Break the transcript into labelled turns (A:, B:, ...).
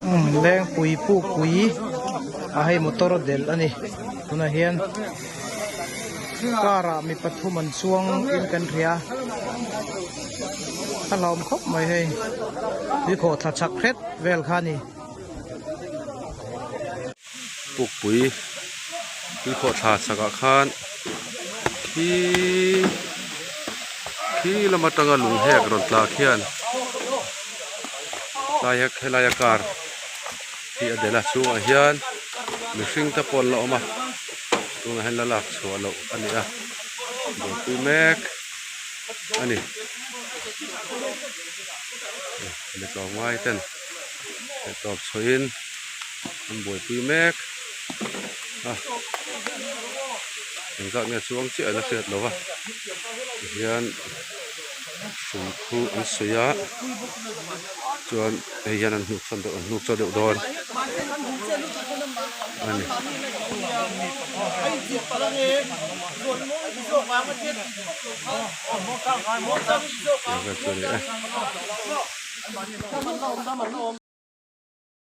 A: Lengpui pukpui a hei motor delh a ni tunah hian car ah mi pathum an chuang in kan hria a hlauhawm khawp mai hei tuikhawh thla chak hret vel kha a ni.
B: Pukpui tuikhawh thla chakah khan khi khi lam atanga lung hek rawn tla khian tlaia helaia car hi a delh a chhungah hian mihring te pawh an la awm a tunah hian la lak chhuah loh a ni a buaipui mek a ni mi tlawmngai ten theihtawp chhuahin an buaipui mek a engzat nge chuang chiah an la hriat loh a tihian hrui khu an suih a chuan hei hian an hnuk sawn deuh an hnuk chaw deuh dawn a ni.